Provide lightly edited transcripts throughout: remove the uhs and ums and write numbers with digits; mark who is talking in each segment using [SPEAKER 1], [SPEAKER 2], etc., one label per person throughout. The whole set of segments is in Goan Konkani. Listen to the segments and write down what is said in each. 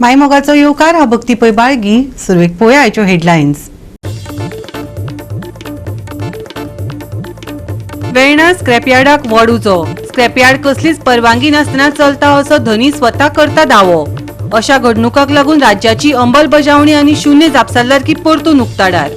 [SPEAKER 1] मायमोगाचो येवकार. हा भक्ती पै बाळगी. सुरवेक पळोवया आयच्यो हेडलायन्स. वेर्णा स्क्रॅपयार्डाक व्हड उजो. स्क्रॅपयार्ड कसलीच परवानगी नासतना चलता असो धनी स्वता करता दावो. अशा घडणुकांक लागून राज्याची अंमलबजावणी आनी शून्य जापसालदारकी परतून उक्ताडार.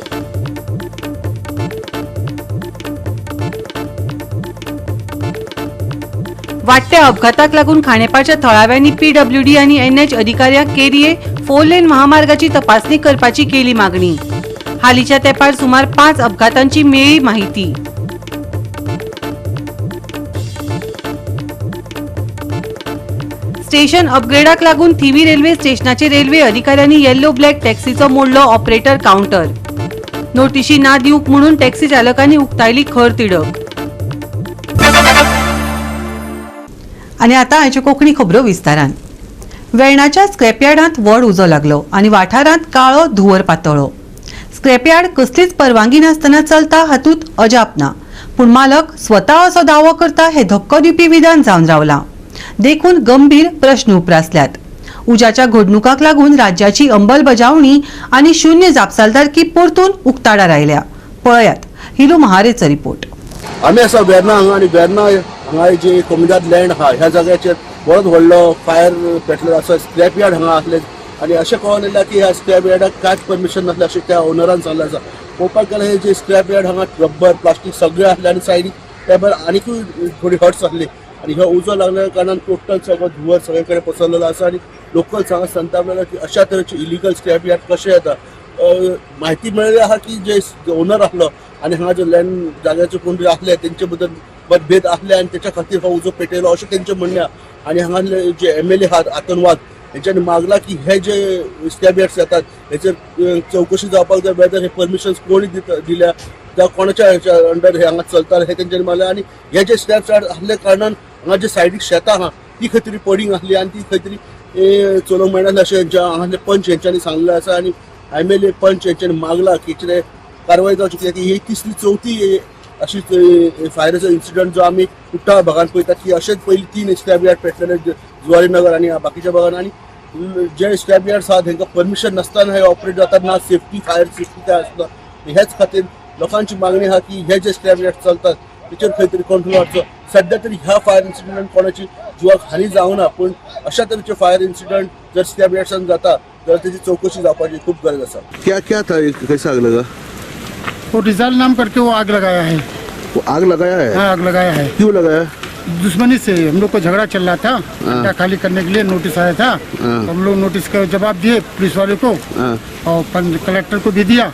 [SPEAKER 1] वाडट्या अपघाताक लागून खांडेपारच्या थळाव्यांनी पीडब्ल्यूडी आनी एनएच अधिकाऱ्यांक केरिये फोर लेन महामार्गाची तपासणी करपाची केली मागणी. हालींच्या तेंपार सुमार 5 अपघातांची मेळ्ळी माहिती. स्टेशन अपग्रेडाक लागून थिवी रेल्वे स्टेशनाचे रेल्वे अधिकाऱ्यांनी येल्लो ब्लॅक टॅक्सीचो मोडलो ऑपरेटर कावंटर. नोटिशी ना दिवंक म्हणून टॅक्सी चालकांनी उक्तायली खर तिडक. आनी आतां आयच्यो कोंकणी खबरो विस्तारान. वेर्णाच्या स्क्रॅपयार्डांत व्हड उजो लागलो आनी वाठारांत काळो धुंवर पातळ्ळो. स्क्रॅपयार्ड कसलीच परवानगी नासतना चलता हातूंत अजाप ना, पूण मालक स्वता असो दावो करता हे धक्को दिवपी विधान जावन रावलां. देखून गंभीर प्रश्न उप्रासल्यात. उज्याच्या घडणुकांक लागून राज्याची अंमलबजावणी आनी शून्य जापसालदारकी परतून उक्ताडार आयल्या. पळयात हिरू महारेचो रिपोर्ट.
[SPEAKER 2] आमी आसा वेर्ना हांगा आनी वेर्ना हांगा जी कोमिदाद लँड आहा, ह्या जाग्याचेर बरोच व्हडलो फायर पेटलेलो आसा. स्क्रॅप यार्ड हांगा आसले आनी अशें कळोन येयलां की ह्या स्क्रॅप यार्डाक कांयच परमिशन नासलें अशें त्या ओनरान सांगलें आसा. पळोवपाक गेल्यार हे जे स्क्रॅप यार्ड हांगा रब्बर, प्लास्टीक सगळें आसलें आनी सायडीक त्या भायर आनिकूय थोडी हट्स आसली आनी हो उजो लागल्या कारणान टोटल सगळो धुंवर सगळे कडेन पसरलेलो आसा आनी लोकल्स हांगा संतापलेलो की अशा तरेचे इलिगल स्क्रॅप यार्ड कशें येता. म्हायती मेळ्ळी आहा की जे ओनर आसलो आनी हांगा जे लँड जाग्याचे कोण तरी आसले, तेंचे बद्दल मतभेद आसले आनी तेच्या खातीर हो उजो पेटयलो अशें तेंचें म्हणणें आहा. आनी हांगा जे एमएलए आहात आतंकवाद, हेंच्यांनी मागला की हे जे स्क्रॅप यार्ड्स येतात हेचेर चवकशी जावपाक जाय, वेदर हे परमिशन्स कोणी दिल्या जावं कोणाच्या हेच्या अंडर हे हांगा चलता हे तेंच्यांनी मागलें. आनी हे जे स्क्रॅप यार्ड आसले कारणान हांगा जे सायडीक शेतां आहा ती खंय तरी पडींग आसली आनी ती खंय तरी चलोवंक मेळनासलें अशें हेंच्या हांगासले पंच हेंच्यांनी सांगलें आसा. आनी एमएलए पंच हेंच्यांनी मागला की कितें कारवाय जावची, कित्याक ही तिसरी चवथी अशी फायराचो इन्सिडंट जो आमी कुट्टा भागान पळयतात की अशेंच पयलीं 3 स्क्रॅप यार्ड पेटलेले जुवारी नगर आनी बाकीच्या भागान. आनी जे स्क्रॅप यार्ड्स आहात हेंकां परमिशन नासतना हे ऑपरेट जातात, ना सेफ्टी, फायर सेफ्टी काय आसना. हेच खातीर लोकांची मागणी आहा की हे जे स्क्रॅप यार्ड चलतात तेचेर खंय तरी कंट्रोल हाडचो. सध्या तरी ह्या फायर इन्सिडंटान कोणाची जिवाक हानी जावना, पूण अशा तरेचे फायर इन्सिडंट जर स्क्रॅप यार्ड्सान जाता जाल्यार तेची चवकशी जावपाची खूब गरज आसा.
[SPEAKER 3] क्या क्या था ये, कैसा आग लगा?
[SPEAKER 4] वो रिजाल नाम करके वो आग लगाया है.
[SPEAKER 3] वो आग लगाया है?
[SPEAKER 4] हाँ, आग लगाया है.
[SPEAKER 3] क्यों लगाया?
[SPEAKER 4] दुश्मनी से हम लोग को झगड़ा चल रहा था. अड्डा खाली करने के लिए नोटिस आया था. तो हम लोग नोटिस का जवाब दिए पुलिस वाले को और कलेक्टर को भी दिया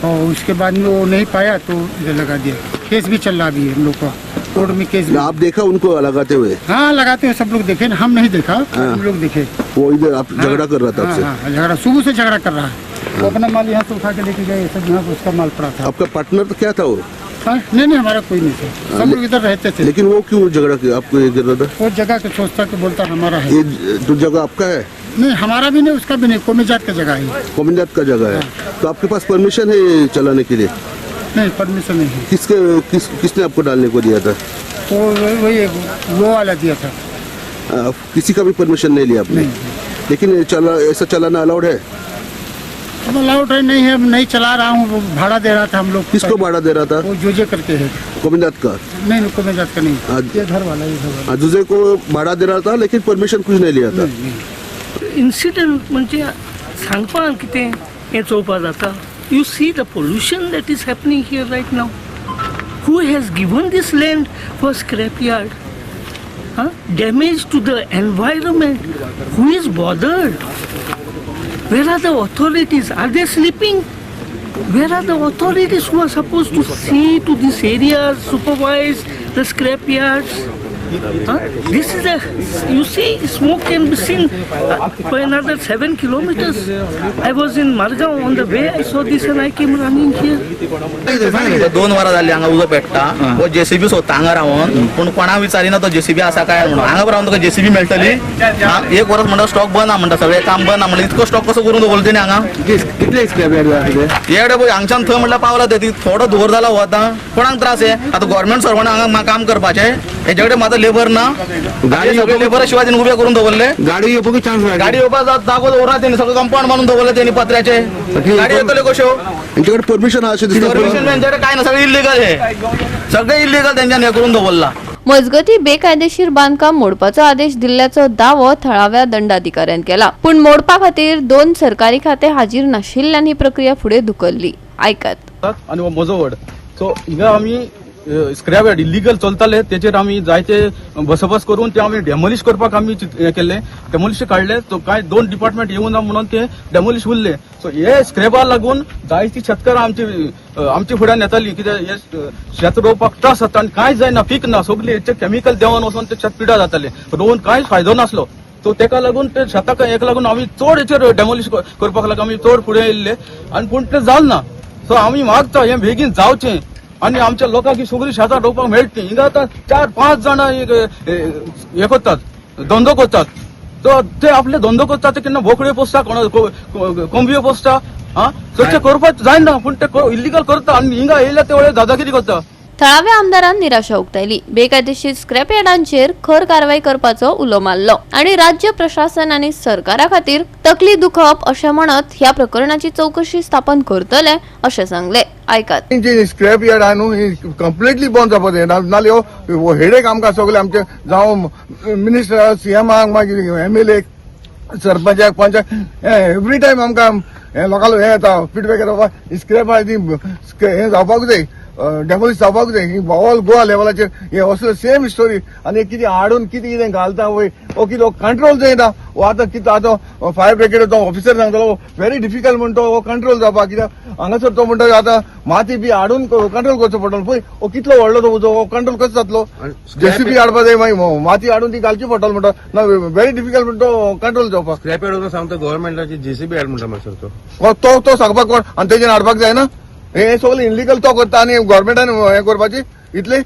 [SPEAKER 4] और उसके बाद में वो नहीं पाया तो इधर लगा दिया. केस भी चल रहा अभी हम लोग का, कोर्ट में केस भी.
[SPEAKER 3] आप देखा उनको लगाते हुए?
[SPEAKER 4] हाँ, लगाते हुए सब लोग देखे ना. हम नहीं देखा, हम लोग देखे.
[SPEAKER 3] वो इधर आप झगड़ा कर रहा था
[SPEAKER 4] हाँ,
[SPEAKER 3] आपसे?
[SPEAKER 4] हाँ, झगड़ा, सुबह से झगड़ा कर रहा है. वो अपना माल यहाँ से उठा के लेके गए, सब यहाँ पर उसका माल पड़ा था.
[SPEAKER 3] आपका पार्टनर तो क्या था वो?
[SPEAKER 4] हाँ, नहीं नहीं, हमारा कोई नहीं था. सब लोग इधर रहते थे.
[SPEAKER 3] लेकिन वो क्यों झगड़ा किया आपको, ये कर रहा था?
[SPEAKER 4] वो जगह के सोचता के बोलता हमारा है.
[SPEAKER 3] ये तो जगह आपका है?
[SPEAKER 4] नहीं, हमारा भी नहीं, उसका भी नहीं. कोमिजात का जगह है.
[SPEAKER 3] कॉमनवेल्थ का जगह है, तो आपके पास परमिशन है ये चलाने के लिए?
[SPEAKER 4] नहीं, परमिशन नहीं है.
[SPEAKER 3] किसके किस किसने आपको डालने को दिया था?
[SPEAKER 4] वो वही वो वाला दिया था.
[SPEAKER 3] किसी का भी परमिशन नहीं लिया आपने? लेकिन ये चला ऐसा चलाना अलाउड है?
[SPEAKER 4] अब अलाउड है नहीं है, अब नहीं चला रहा हूँ. वो भाड़ा दे रहा था हम लोग.
[SPEAKER 3] किसको भाड़ा दे रहा था?
[SPEAKER 4] वो जोजे करके है.
[SPEAKER 3] कॉमनवेल्थ का?
[SPEAKER 4] नहीं नहीं, कोमिजात का नहीं.
[SPEAKER 3] हाँ.
[SPEAKER 4] ये घर वाला, ये घर वाला.
[SPEAKER 3] हाँ, दूसरे को भाड़ा दे रहा था लेकिन परमिशन कुछ नहीं लिया था.
[SPEAKER 5] इन्सिडंट म्हणजे सांगपाक कितें हें चोवपा जाता. You see the pollution that is happening here right now. Who has given this land for scrap yard? Damage to the environment. Who is bothered? Where are the authorities? Are they sleeping? Where are the authorities who are supposed to see to these areas, supervise the scrap yards? Huh? This is a, you see, smoke can be seen for another 7 kilometers. I was in Margao on the way, I saw this and I came running here.
[SPEAKER 6] 2 वरां जाली हांगा उजो पेट्टा. हो जेसीबी सोदता हांगा रावन, पूण कोणाक विचारिना तो जेसीबी आसा काय म्हणून. हांगा रावन तुका जेसीबी मेळटली? हा, एक वरस म्हणटा स्टॉक बंद आहा म्हणटा, सगळें काम बंद आहा म्हणटा. इतको स्टॉक कसो करून दवरलो तेणी हांगा?
[SPEAKER 3] कितले स्क्रॅप यार्ड?
[SPEAKER 6] येडे पळय, हांगच्यान थंय म्हणल्यार पावला ते. थोडो धुंवर जाला हो. आतां कोणाक त्रास हे? आतां गव्हर्मेंट सर्वंट हांगा काम करपाचें, हेजे कडेन म्हाका आतां लेबर ना.
[SPEAKER 3] गाडी
[SPEAKER 6] सगळे लेबर शिवाय तेणी उबे करून दवरले.
[SPEAKER 3] गाडी येवपाक चान्स मेळटा.
[SPEAKER 6] गाडी येवपाक जागो दवरना तेणी, सगळं कंपाऊंड बांदून दवरले तेणी पत्र्याचे. गाडी येतल्यो कश्यो?
[SPEAKER 3] यांच्याकडे परमिशन आहा अशें दिसता.
[SPEAKER 6] परमिशन तेंच्याकडे काय ना, सगळे इलिगल, हे सगळे इलिगल तेंच्यानी हे करून दवरला.
[SPEAKER 7] मजगती बेकायदेशीर बांदकाम मोडपाचो आदेश दिल्ल्याचो दावो थळाव्या दंडाधिकाऱ्यान केला, पूण मोडपा खातीर 2 सरकारी खाते हाजीर नाशिल्ल्यान ही प्रक्रिया फुडें धुकल्ली. आयकात.
[SPEAKER 8] आनी हो म्हजो वड सो हिंगा आमी स्क्रॅप यार्ड इलिगल चलताले तेचेर आमी जायते बसोबस करून ते आमी डेमोलिश करपाक आमी हें केल्लें, डेमोलिश काडले. सो कांय 2 डिपार्टमेंट येवना म्हणून ते डेमोलिश उरले. सो हे स्क्रॅपा लागून जायती शेतकारां आमची फुड्यान येताली, कित्याक हे शेत रोवपाक त्रास जाता आनी कांय जायना, पीक ना, सगळें हेचे केमिकल देंवन वचोन ते शेत पिड्यार जाताले, रोवन कांय फायदो नासलो. सो तेका लागून ते शेताक हेका लागून आमी चड हेचेर डेमोलिश करपाक लागून आमी चड फुडें येयल्ले आनी पूण तें जालें ना. सो आमी मागता हें बेगीन जावचें आनी आमच्या लोकांक ही सगळीं शेतां रोवपाक मेळटलीं. हिंगा आतां 4-5 जाणां एक हे करतात, धंदो करतात. तो ते आपले धंदो करतात, ते केन्ना बोकड्यो पोसता, कोण कोंबयो पोसता. आं, सो ते करपाक जायना, पूण ते इल्लिगल करता आनी हिंगा येयल्या ते वेळार दादागिरी करता.
[SPEAKER 7] थळाव्या आमदारान निराशा उक्तायली. बेकायदेशीर स्क्रॅप यार्डांचेर खर कारवाय करपाचो उलो मारलो आनी राज्य प्रशासन आनी सरकारा खातीर तकली दुखप अशें म्हणत ह्या प्रकरणाची चवकशी स्थापन करतले अशें सांगले. आयकात.
[SPEAKER 9] जी स्क्रॅप यार्ड आहा न्हू ही कंप्लिटली बंद जावपाक जाय, नाल्यार हो हेडेक आमकां सगळे आमचे जावं मिनिस्टर सीएमाक मागीर एमएलए सरपंचाक पंचाक एवरी टायम आमकां हे लोकांलो हें येता फिडबॅक येता, बाबा स्क्रॅप आहा ती हें जावपाक जाय, डेमोलिश जावपाक जाय. ही ऑल गोवा लेवलाचेर हे असलो सेम स्टोरी. आनी कितें हाडून कितें कितें घालता वय, ओ कितें कंट्रोल जायना. हो आतां कितें आतां फायर ब्रिगेड तो ऑफिसर सांगतालो व्हेरी डिफिकल्ट म्हणटा हो कंट्रोल जावपाक, कित्याक हांगासर तो म्हणटा आतां माती बी हाडून कंट्रोल करचो पडटलो. पळय हो कितलो व्हडलो तो उजो, हो कंट्रोल कसो जातलो? जेसीबी हाडपा जाय, मागीर माती हाडून ती घालची पडटलो म्हणटा ना, व्हेरी डिफिकल्ट म्हणटा कंट्रोल जावपाक.
[SPEAKER 10] स्क्रॅप यार्ड सांगता गव्हर्मेंटाची जेसीबी हाड म्हणटा मातसो तो
[SPEAKER 9] तो तो सांगपाक कोण आनी तेजेन हाडपाक जायना. हे सगळें इलिगल तो करता आनी गव्हर्मेंटान हें करपाची इतले.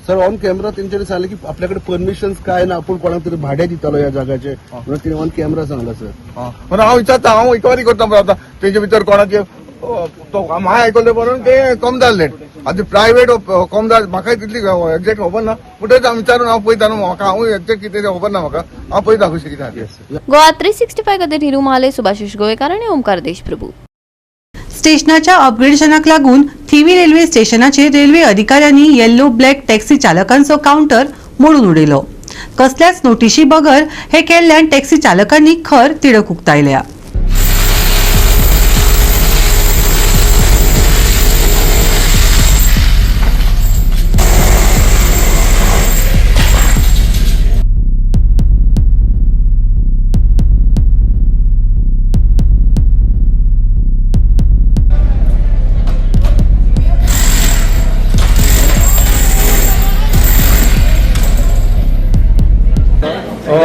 [SPEAKER 3] सर ऑन कॅमेरा तेंच्यांनी सांगलें की आपल्याकडे परमिशन काय ना, आपूण कोणाक तरी भाडें दितालो ह्या जाग्याचे म्हणून तिणें ऑन कॅमेरा सांगला सर.
[SPEAKER 9] म्हणून हांव विचारता, हांव इन्क्वायरी करता पळय आतां तेजे भितर कोणाचे तो हांवें आयकलें म्हणून ते कमदार लेट आतां प्रायवेट कमदार म्हाका तितली एक्झॅक्ट खबर ना, पूण तेच हांव विचारून हांव पळयता न्हू, म्हाका हांव एक्झॅक्ट कितें तें खबर ना म्हाका, हांव पळयता कशें कितें आहा.
[SPEAKER 7] गोवा 365 खातीर हिरू महाले, सुभाषिश गोवेकार आनी ओमकार देशप्रभू.
[SPEAKER 1] स्टेशनाच्या अपग्रेडेशनाक लागून थिवी रेल्वे स्टेशनाचेर रेल्वे अधिकाऱ्यांनी येल्लो ब्लॅक टॅक्सी चालकांचो काउंटर मोडून उडयलो. कसल्याच नोटिशी बगर हे केल्ल्यान टॅक्सी चालकांनी खर तिडक उक्तायल्या.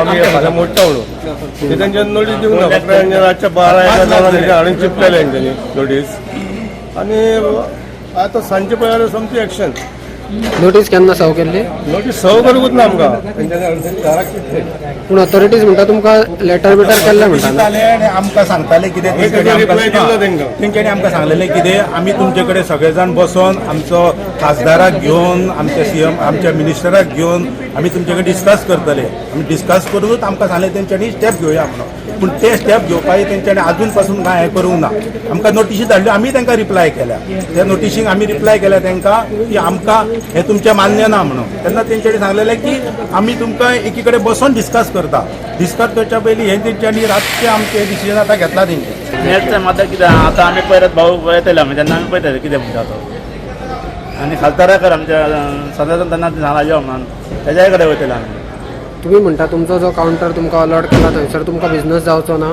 [SPEAKER 10] आमी फाल्यां मोडटा म्हणून ते तेंच्यानी नोटीस दिवंक ना, फक्त तेंच्या रातच्या 12-1 हाडून चिपलेले तेंच्यांनी नोटीस. आनी आतां सांजचे पळय सोमती एक्शन.
[SPEAKER 11] नोटीस केन्ना सर्व केल्ली?
[SPEAKER 10] नोटीस सर्व करूंकूच ना आमकां, तेंच्यांनी हाडून दाराक चिपले.
[SPEAKER 11] पूण ऑथॉरिटीज म्हणटा तुमकां लेटर बिटर केल्लें म्हणटा न्हू?
[SPEAKER 12] आनी आमकां सांगताले कितें,
[SPEAKER 10] रिप्लाय दिलो तेंकां.
[SPEAKER 12] तेंच्यांनी आमकां सांगलेलें कितें, आमी तुमचे कडेन सगळे जाण बसोन आमचो खासदाराक घेवन आमच्या सीएम आमच्या मिनिस्टराक घेवन आमी तुमचे कडेन डिस्कस करतले. आमी डिस्कस करूनच आमकां सांगलें तेंच्यांनी स्टेप घेवया म्हणून, पूण ते स्टेप घेवपाक तेंच्यांनी आजून पासून कांय हें करूंक ना. आमकां नोटिशी धाडल्यो, आमी तांकां रिप्लाय केल्या, त्या नोटिशींक आमी रिप्लाय केल्या तांकां की आमकां हें तुमचें मान्य ना म्हणून. तेन्ना तेंच्यांनी सांगलेलें की आमी तुमकां एकी कडेन बसोन डिस्कस करता. डिस्कस करच्या पयलीं हें तेंच्यांनी रातचें आमचें डिसिजन आतां घेतला तेंचें.
[SPEAKER 13] नेक्स्ट टायम आतां कितें, आतां आमी पयरत भाऊ येतले आमी तेन्ना आमी पळयतले कितें म्हणटा तो. आनी खासदाराक आमच्या सदांच तेन्ना सांगला यो म्हणून, तेज्याय कडेन वयतले आमी.
[SPEAKER 11] तुमी म्हणटा तुमचो जो काउंटर तुमकां अलॉट केला थंयसर तुमकां बिझनस जावचो ना,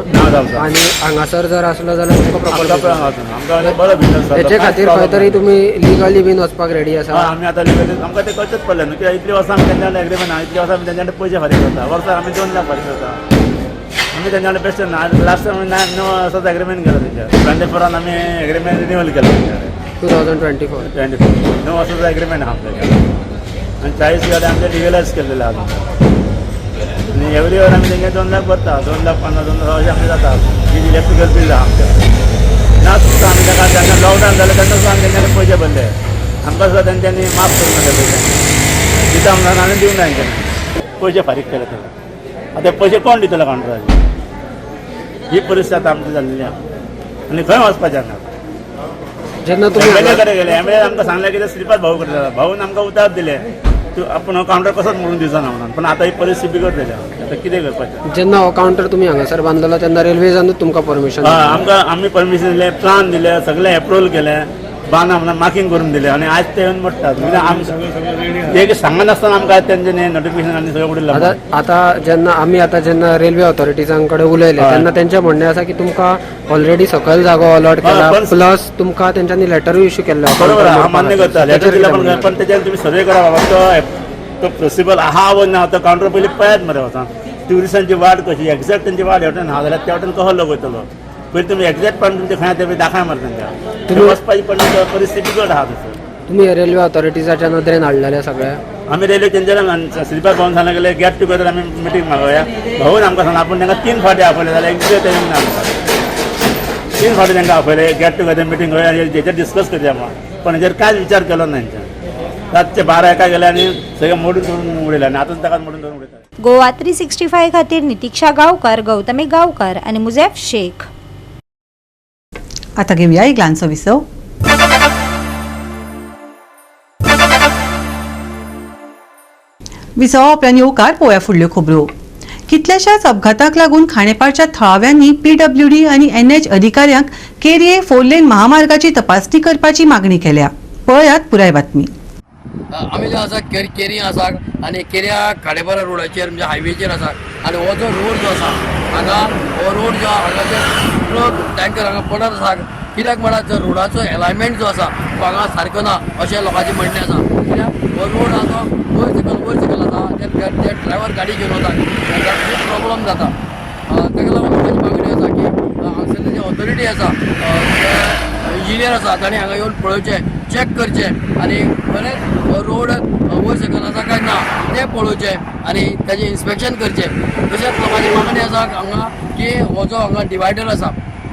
[SPEAKER 11] आनी हांगासर जर आसलो जाल्यार तुमकां प्रॉपर
[SPEAKER 13] आमकां बरो बिझनस.
[SPEAKER 11] हेचे खातीर खंय तरी तुमी लिगली बीन वचपाक रेडी आसा?
[SPEAKER 13] आमी आतां लिगली आमकां तें करचेंच पडलें न्हू, कित्याक इतलीं वर्सां आमी तेंच्या एग्रीमेंट आहा, इतलीं वर्सां आमी तेंच्या पयशे फारीक करता, वर्साक आमी 2 लाख फारीक करता. आमी तेंच्या कडेन बेश्टे ना, लास्ट टायम 9 वर्सांचो एग्रीमेंट केला तेंच्या, 24 आमी एग्रीमेंट रिन्यूअल केला तेंच्या
[SPEAKER 11] 2024
[SPEAKER 13] 24 9 वर्सांचो एग्रीमेंट आहा आमच्या आनी 40 गाडी आमचे लिगलायज केल्लेले आहा. आनी एवरी इयर आमी तेंगे 2 लाख भरता, 2 लाख 50 2 लाख अशें आमचें जाता. इलेक्ट्रिकल बील आहा आमचें ना सुद्दां आमी ताका जेन्ना लॉकडावन जालें तेन्ना सुद्दां आमी तेंच्यानी पयशे भरले, आमकां सुद्दां तेंच्यांनी माफ करूं नाका पयशे. दिता म्हणून आनी दिवंक ना तेंच्यांनी पयशे फारीक केले ताका. आतां पयशे कोण दितलो कावंटराचे? ही परिस्थिती आतां आमची जाल्लेली आहा आनी खंय वचपाचें हांगा?
[SPEAKER 11] जेन्ना तुमी
[SPEAKER 13] एम एल ए कडेन गेले, एम एल ए आमकां सांगलें कितें श्रीपाद भाऊ कडेन जाता, भाऊन आमकां उतार दिलें तूं आपूण हो कावंटर कसोच मोडून दिवचो ना म्हणून. पण आतां ही परिस्थिती बिगड जाल्या, आतां कितें करपाचें?
[SPEAKER 11] जेन्ना हो कावंटर तुमी हांगासर बांदलेलो तेन्ना रेल्वेजानूच तुमकां परमिशन?
[SPEAKER 13] हय, आमकां आमी परमिशन दिलें, प्लान दिले, सगळें एप्रुवल केलें, बांदा म्हणून मार्कींग करून दिलें आनी आज ते येवन मोडटात. म्हणजे आमी एक सांगनासतना आमकां तेंच्यांनी नोटिफिकेशन आनी सगळें उडयलां.
[SPEAKER 11] आतां आतां जेन्ना आमी आतां जेन्ना रेल्वे ऑथॉरिटीजां कडेन उलयले तेन्ना तेंचें म्हणणें आसा की तुमकां ऑलरेडी सकयल जागो अलॉट केला, प्लस तुमकां तेंच्यांनी लेटरूय इश्यू केल्लो.
[SPEAKER 13] बरोबर, हांव मान्य करता, लेटर दिला, पण तेच्यार तुमी सर्वे करा बाबा, तो प्रिन्सिपल आहा वो ना, तो कावंटर पयलीं पळयात मरे वचोन. ट्युरिस्टांची वाट कशी एग्जॅक्ट तेंची वाट हेवटेन आहा जाल्यार त्या वाटेन कसो लोक वयतलो? पयलीं तुमी एग्जॅक्ट पण तुमचे खंय ते दाखय मरे तेंच्या वचपाची पण परिस्थिती बिगड आहा तसो.
[SPEAKER 11] तुमी रेल्वे ऑथॉरिटीजाच्या नदरेन हाडलेले सगळे?
[SPEAKER 13] आमी रेल्वे तेंच्या श्रीपाद भाऊन सांगलें गेले गेट टुगेदर आमी मिटींग मागोवया. भाऊन आमकां सांगलें आपूण तांकां 3 फावटी आपयले जाल्यार एक तेंच्या ना आमकां 3 फावटी तांकां आपयले गेट टुगेदर मिटींग करूया आनी हेचेर डिस्कस करया म्हणून, पण हेचेर कांयच विचार केलो ना तेंच्यान. रातचे 12-1 गेले आनी सगळें मोडून करून उडयलें आनी आतां ताका मोडून करून उडयता.
[SPEAKER 14] गोवा 365 खातीर नितीक्षा गांवकार, गौतमी गांवकार आनी मुझेफ शेख.
[SPEAKER 1] आता घेऊया एक ल्हानसो विसव. विसवा उपरांत येवकार पळोवया फुडल्यो खबरो. कितल्याशाच अपघाताक लागून खांडेपारच्या थळाव्यांनी पीडब्ल्यूडी आनी एनएच अधिकाऱ्यांक केरये 4 लेन महामार्गाची तपासणी करपाची मागणी केल्या. पळयात पुराय बातमी.
[SPEAKER 15] आमी जे आसा केरी आसा आनी केऱ्या खांडेपारा रोडाचेर म्हणजे हायवेचेर आसा आनी हो जो रोड जो आसा हांगा हो रोड जो हांगाचेर ट्रक टँकर हांगा पडत आसा. कित्याक म्हळ्यार जो रोडाचो एलायनमेंट जो आसा तो हांगा सारको ना अशें लोकांचें म्हणणें आसा. कित्याक हो रोड आसा तो वयर सकयल आसा, ते ड्रायव्हर गाडी घेवन वता तांकां खूब प्रॉब्लम जाता. ताका लागून लोकांची मागणी आसा की हांगासरले जे ऑथॉरिटी आसा, इंजिनियर आसा तांणी हांगा येवन पळोवचें, चॅक करचें आनी खरेंच हो रोड वयर सकयल आसा काय ना तें पळोवचें आनी ताजें इन्स्पेक्शन करचें. तशेंच लोकांची मागणी आसा हांगा की हो जो हांगा डिवायडर आसा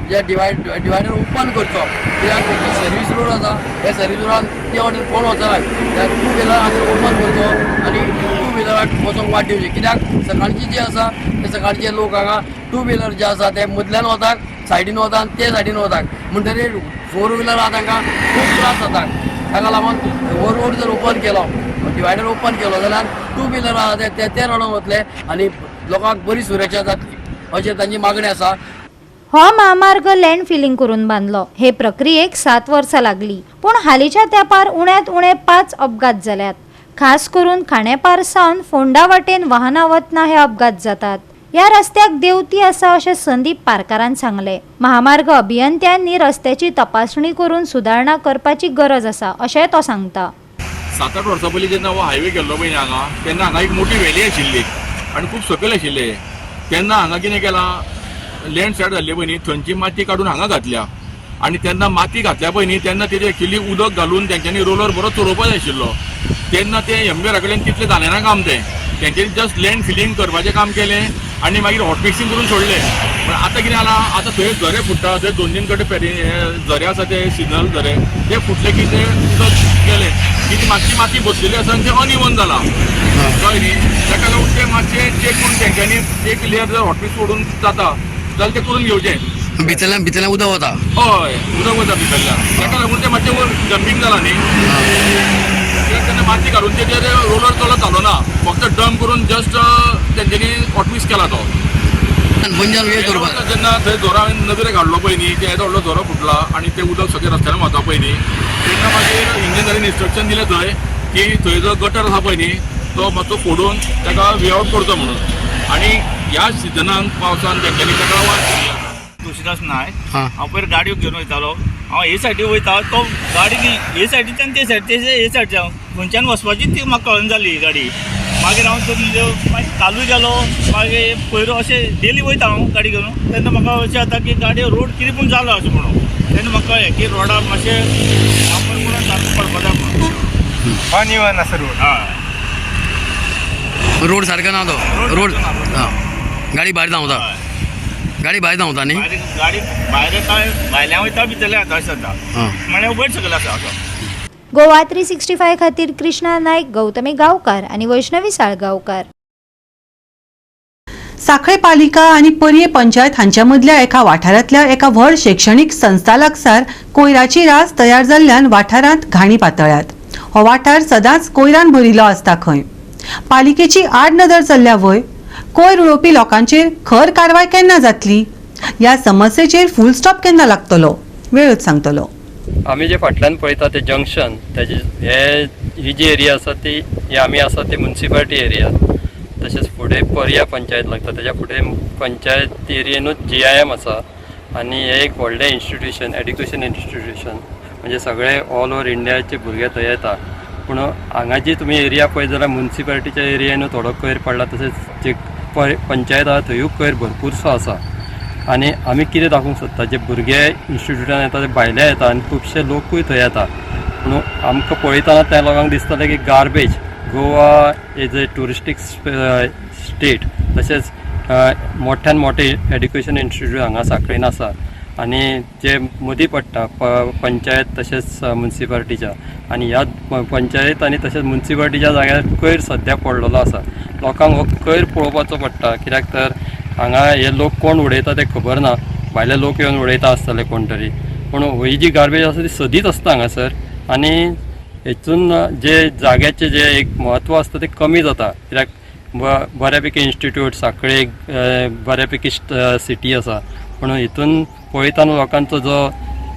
[SPEAKER 15] जे डिवायडर ओपन करचो, कित्याक सर्वीस रोड आसा हे सर्वीस रोडान ते वाटेन कोण वचना, टू व्हिलर आनी ओपन करचो आनी टू व्हिलराक वचोंक वाट दिवची. कित्याक सकाळची जी आसा ते सकाळचे लोक हांगा टू व्हिलर जे आसा ते मदल्यान वतात, सायडीन वतात आनी ते सायडीन वतात, म्हणटरीर फोर व्हिलर आहा तांकां खूब त्रास जाता. ताका लागून हो रोड जर ओपन केलो, डिवायडर ओपन केलो जाल्यार टू व्हिलर आहा ते ते रोडान वतले आनी लोकांक बरी सुरक्षा जातली अशें तांची मागणी आसा.
[SPEAKER 14] हो महामार्ग लँड फिलिंग करून बांदलो. हे प्रक्रियेक 7 वर्सां लागली, पूण हालींच्या तेंपार उण्यांत उणे 5 अपघात जाल्यात. खास करून खांडेपार सावन फोंडा वाटेन वाहनां वतना हे अपघात जातात. ह्या रस्त्याक देंवती आसा अशें संदीप पारकारान सांगलें. महामार्ग अभियंत्यांनी रस्त्याची तपासणी करून सुदारणा करपाची गरज आसा अशेंय तो सांगता.
[SPEAKER 16] 7-8 वर्सां पयलीं जेन्ना हो हायवे गेल्लो पळय हांगा, तेन्ना हांगा एक मोठी व्हॅली आशिल्ली आनी खूब सकयल आशिल्ले. तेन्ना हांगा कितें केलां, लँड स्लायड जाल्ली पळय न्ही, थंयची माती काडून हांगा घातल्या आनी तेन्ना माती घातल्या पळय न्ही तेन्ना तेजे एक्चुली उदक घालून तेंच्यांनी रोलर बरो चलोवपाक जाय आशिल्लो. तेन्ना ते एमबीआरा कडेन तितलें जालें ना काम, तें तेंच्यांनी जस्ट लँड फिलींग करपाचें काम केलें आनी मागीर हॉट मिक्सिंग करून सोडलें. पण आतां कितें जालां, आतां थंय झरे फुट्टा, थंय 2-3 कडेन फेरी झरे आसा, ते सिजनल झरे ते फुटले की ते उदक गेलें की ती मातशी माती बसलेली आसा आनी तें अनइवन जालां, कळ्ळें न्ही. ताका लागून तें मातशें चॅक करून तेंच्यांनी एक लेयर जर हॉट मिक्स सोडून जाता जाल्यार तें करून घेवचें.
[SPEAKER 15] भितरल्यान भितरल्यान उदक वता.
[SPEAKER 16] हय, उदक वता भितरल्यान, ताका लागून तें मातशें वयर जम्पींग जालां न्ही. कित्याक तेन्ना माती काडून तेजेर रोलर चलत जालो ना, फक्त डंप करून जस्ट तेंच्यांनी हॉट मिक्स केला तो. जेन्ना थंय झोरो हांवें नदरेक हाडलो पळय न्ही, ते येदो व्हडलो झोरो फुटला आनी तें उदक सगळें रस्त्यान वता पळय न्ही, तेन्ना मागीर इंजिनियरीन इन्स्ट्रक्शन दिलें थंय की थंय जो गटर आसा पळय न्ही तो मातसो फोडून ताका वे आवट करचो म्हणून. आनी ह्या सिजनान पावसान तेंच्यांनी ताका वाट दिली आसा.
[SPEAKER 17] तुळशीदास नायक, हांव पयर गाडयो घेवन वयतालो, हांव हे सायडीन वयता तो गाडी हे सायडीच्यान ते सायड, ते हे सायडच्यान खंयच्यान वचपाची ती म्हाका कळना जाली गाडी. मागीर हांव मागीर कालूय गेलो, मागीर पयर अशें डेली वयता हांव गाडी घेवन, तेन्ना म्हाका अशें जाता की गाडी रोड कितें पूण जालो अशें म्हणून, तेन्ना म्हाका कळ्ळें की रोडार मातशें वापर करून सारको पडपा जाय म्हणून.
[SPEAKER 10] अनइवन आसा रोड.
[SPEAKER 17] हय,
[SPEAKER 15] रोड सारको ना तो रोड, गाडी भायर धांवता, गाडी भायर धांवता न्ही,
[SPEAKER 17] गाडी भायर येता, भायल्यान वयता, भितरल्यान येता अशें जाता, म्हणल्यार वयर सकयल आसा असो.
[SPEAKER 14] गोवा 365 खातीर कृष्णा नायक, गौतमी गांवकार आनी वैष्णवी साळगांवकार.
[SPEAKER 1] सांखळे पालिका आनी पर्ये पंचायत हांच्या मदल्या एका वाठारांतल्या एका व्हड शिक्षणीक संस्था लागसार कोयराची रास तयार जाल्ल्यान वाठारांत घाणी पातळ्यात. हो वाठार सदांच कोयरान भरिल्लो आसता खंय. पालिकेची आडनदर चल्ल्या व्हय? कोयर उडोवपी लोकांचेर खर कारवाय केन्ना जातली? ह्या समस्येचेर फूल स्टॉप केन्ना लागतलो? वेळच सांगतलो.
[SPEAKER 18] आमी जे फाटल्यान पळयता ते जंक्शन तेजे हे ही जी एरिया आसा ती ही आमी आसा ती मुन्सिपालिटी एरिया. तशेंच फुडें पर्या पंचायत लागता, तेज्या फुडें पंचायत एरियेनूच GIM आसा आनी हें एक व्हडलें इन्स्टिट्यूशन, एड्युकेशन इन्स्टिट्यूशन, म्हणजे सगळे ऑल ओवर इंडियाचे भुरगे थंय येता. पूण हांगा जी तुमी एरिया पळयत जाल्यार मुन्सिपालिटीच्या एरियेनूय थोडो कोयर पडला, तशेंच जे पंचायत आसा थंयूय कोयर भरपूरसो आसा. आनी आमी कितें दाखोवंक सोदता, जे भुरगे इन्स्टिट्यूटान येता ते भायले येता आनी खुबशे लोकूय थंय येता. पूण आमकां पळयतना त्या लोकांक दिसतलें की garbage, Goa is a touristic state, तशेंच मोठ्यान मोठे एड्युकेशन इन्स्टिट्यूट हांगा सांखळीन आसा आनी जे मदीं पडटा पंचायत तशेंच मुन्सिपालिटीच्या, आनी ह्या पंचायत आनी तशेंच मुन्सिपालिटीच्या जाग्यार कोयर सद्या पडलेलो आसा. लोकांक हो कोयर पळोवपाचो पडटा, कित्याक तर हांगा हे लोक कोण उडयता ते खबर ना, भायले लोक येवन उडयता आसतले कोण तरी. पूण ही जी गार्बेज आसा ती सदींच आसता हांगासर आनी हेतून जे जाग्याचें जे एक म्हत्व आसता तें कमी जाता, कित्याक बऱ्यापैकी इन्स्टिट्यूट सांखळे बऱ्यापैकी सिटी आसा, पूण हितून पळयतना लोकांचो जो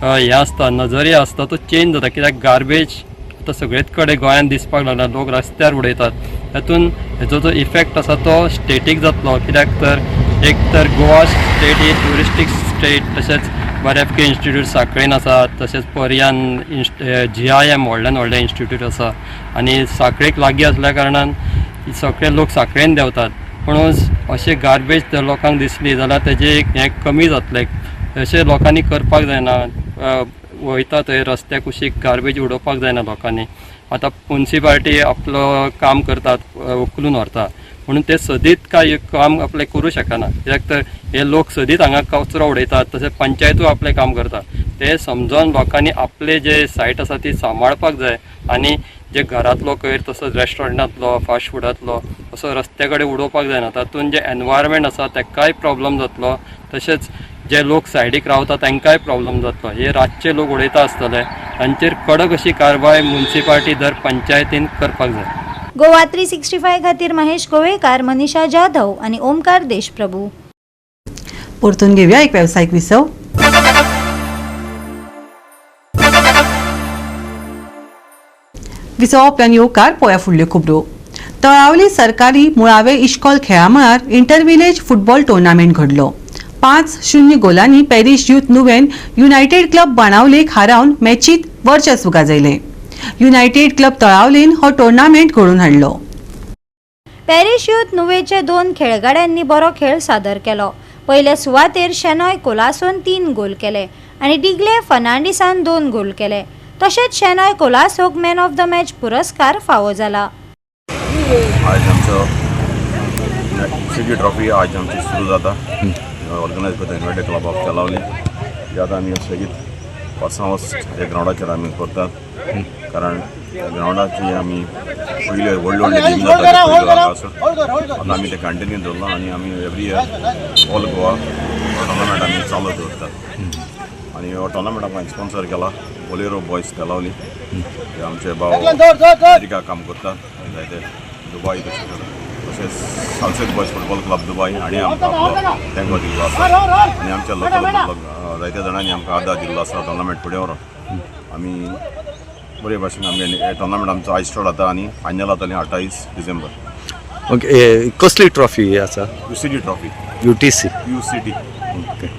[SPEAKER 18] हें आसता नजरिया आसता तो चेंज जाता, कित्याक गार्बेज आतां सगळेच कडेन गोंयांत दिसपाक लागला, लोक रस्त्यार उडयतात. तातूंत हेजो जो इफेक्ट आसा तो स्टेटीक जातलो, कित्याक तर एक तर गोवा स्टेट ही ट्युरिस्टीक स्टेट, तशेंच बऱ्यापैकी इन्स्टिट्यूट सांखळेन आसा, तशेंच पर्यान GIM व्हडल्यान व्हडलें इन्स्टिट्यूट आसा आनी सांखळेक लागीं आसल्या कारणान सगळे लोक सांखळेन देंवतात. पूण अशें गार्बेज जर लोकांक दिसली जाल्यार तेजें एक हें कमी जातलें. अशें लोकांनी करपाक जायना, वयता थंय रस्त्या कुशीक गार्बेज उडोवपाक जायना लोकांनी. आतां मुन्सिपालिटी आपलो काम करतात, उखलून व्हरता, म्हणून ते सदींच कांय काम आपलें करूं शकना, कित्याक तर हे लोक सदींच हांगा कचरो उडयतात. तशें पंचायतूय आपलें काम करता, तें समजून लोकांनी आपले जे सायट आसा ती सांबाळपाक जाय आनी जे घरांतलो कोयर तसोच रेस्टॉरंटांतलो, फास्ट फुडांतलो असो रस्त्या कडेन उडोवपाक जायना. तातूंत जें एनवायरमेंट आसा ताकाय प्रॉब्लम जातलो, तशेंच जे लोक सायडीक रावता तांकांय प्रॉब्लम जातलो. हे रातचे लोक उडयता आसतले, तांचेर कडक अशी कारवाय मुन्सिपालिटी दर पंचायतीन करपाक जाय.
[SPEAKER 14] गोवा 365 खातीर महेश गोवेकार, मनीषा जाधव आनी ओमकार देशप्रभू.
[SPEAKER 1] परतून घेऊया एक व्यावसायिक विसव. विसवा उपरांत येवकार पोया फुडल्यो खबरो. तळावली सरकारी मुळावे इश्कोल खेळा मळार इंटरविलेज फुटबॉल टुर्नामेंट घडलो. 5-0 गोलांनी parish youth Nuvem united club बाणावलेक हारावन मॅचीत वर्चस्व गाजयलें. युनायटेड क्लब तळावलीन हो टुर्नामेंट घडोवन हाडलो.
[SPEAKER 14] पॅरिश युथ नुवेचे 2 खेळगड्यांनी बरो खेळ सादर केलो. पयले सुवातेर शेनॉय कोलासोन 3 गोल केले आनी डिगले फर्नांडीसान 2 गोल केले. तशेंच शेनॉय कोलासोक मॅन ऑफ the match पुरस्कार फावो जाला.
[SPEAKER 19] आज आमचो सिटी ट्रॉफी आज आमची सुरू जाता, ऑर्गनायज करता युनायटेड क्लब ऑफ तलावली. आतां आमी सेगीत वर्सां वर्स ह्या ग्रावंडाचेर आमी करतात, कारण ग्रावंडाची आमी पयले व्हडले व्हडले गेमी जाता आतां आमी ते कंटिन्यू दवरलां आनी आमी every year all Goa tournament आमी चालू दवरतात. आनी हो टुर्नामेंट आमकां स्पॉन्सर केला बोलेरो बॉयज तलावली, ते आमचे भाव अमेरिका काम करतात जायते दुबय, तशेंच Salcete boys football club Dubai हांणी आमकां आपलो तेंको दिल्लो आसा आनी आमच्या लोकल जायत्या जाणांनी आमकां आदार दिल्लो आसा टुर्नामेंट फुडें व्हरोन. आमी बरे भाशेन आमगे टुर्नामेंट आमचो आयज स्टार्ट जाता आनी फायनल जातलें 28 डिसेंबर.
[SPEAKER 20] ओके, कसली ट्रॉफी आसा?
[SPEAKER 19] UCT trophy.
[SPEAKER 20] UTC.
[SPEAKER 19] UCT.
[SPEAKER 20] Okay,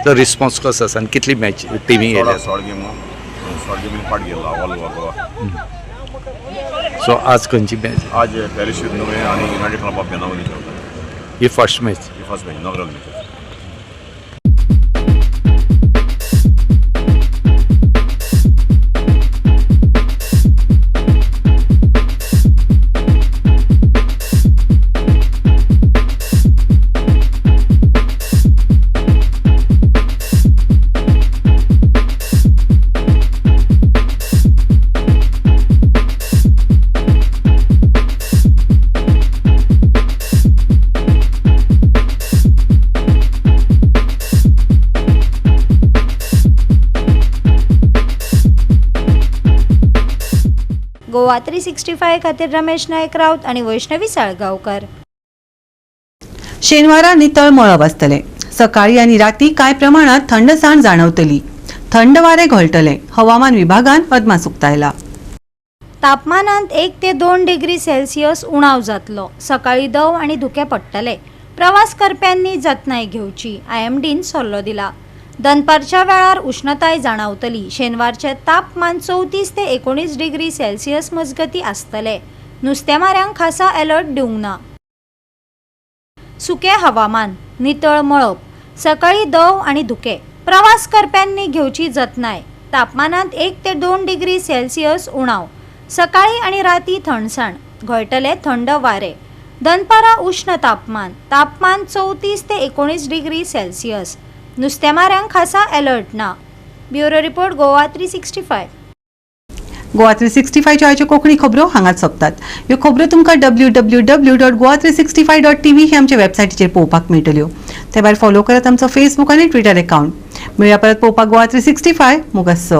[SPEAKER 20] तो रिस्पॉन्स कसो आसा आनी कितली मॅच टिमी येयल्या?
[SPEAKER 19] सोड गेमो सोड गेमीन पार्ट घेतला ऑल गोवा.
[SPEAKER 20] सो आज खंयची मॅच?
[SPEAKER 19] आज पॅरिश युथ नुवें आनी युनायटेड क्लब ऑफ बेनावली.
[SPEAKER 20] ही फर्स्ट मॅच?
[SPEAKER 19] ही first match, inaugural match.
[SPEAKER 14] Goa 365 खातीर रमेश नायक राऊत आनी वैष्णवी साळगांवकर.
[SPEAKER 1] शेनवारा नितळ मळब आसतलें. सकाळी आनी राती कांय प्रमाणात थंडसाण जाणवतली. थंड वारें घोळटलें. हवामान विभागान अदमास उक्तायला.
[SPEAKER 14] तापमानांत 1 ते 2 डिग्री सेल्सियस उणाव जातलो. सकाळी दव आनी धुकें पडटले. प्रवास करप्यांनी जतनाय घेवची, आयएमडीन सल्लो दिला. दनपारच्या वेळार उश्णताय जाणावतली. शेनवारचें तापमान 34 ते 19 डिग्री सेल्सियस मजगतीं आसतलें. नुस्तेमाऱ्यांक खासा अलर्ट दिवंक ना. सुकें हवामान, नितळ मळब, सकाळी दव आनी धुकें. प्रवास करप्यांनी घेवची जतनाय. तापमानांत 1 ते 2 डिग्री सेल्सियस उणाव. सकाळी आनी राती थंडसाण, घोळटले थंड वारे. दनपारां उश्ण तापमान, तापमान 34 ते 19 डिग्री सेल्सियस. नुस्तेमाऱ्यांक खासा अलर्ट ना. Bureau report, Goa 365.
[SPEAKER 1] Goa 365च्यो आयच्यो कोंकणी खबरो हांगाच सोंपतात. ह्यो खबरो तुमकां www.goa365.tv ही आमच्या वेबसायटीचेर पळोवपाक मेळटल्यो. ते भायर फॉलो करात आमचो फेसबूक आनी ट्विटर अकाउंट. मेळया परत पळोवपाक गोवा 365 मुगस.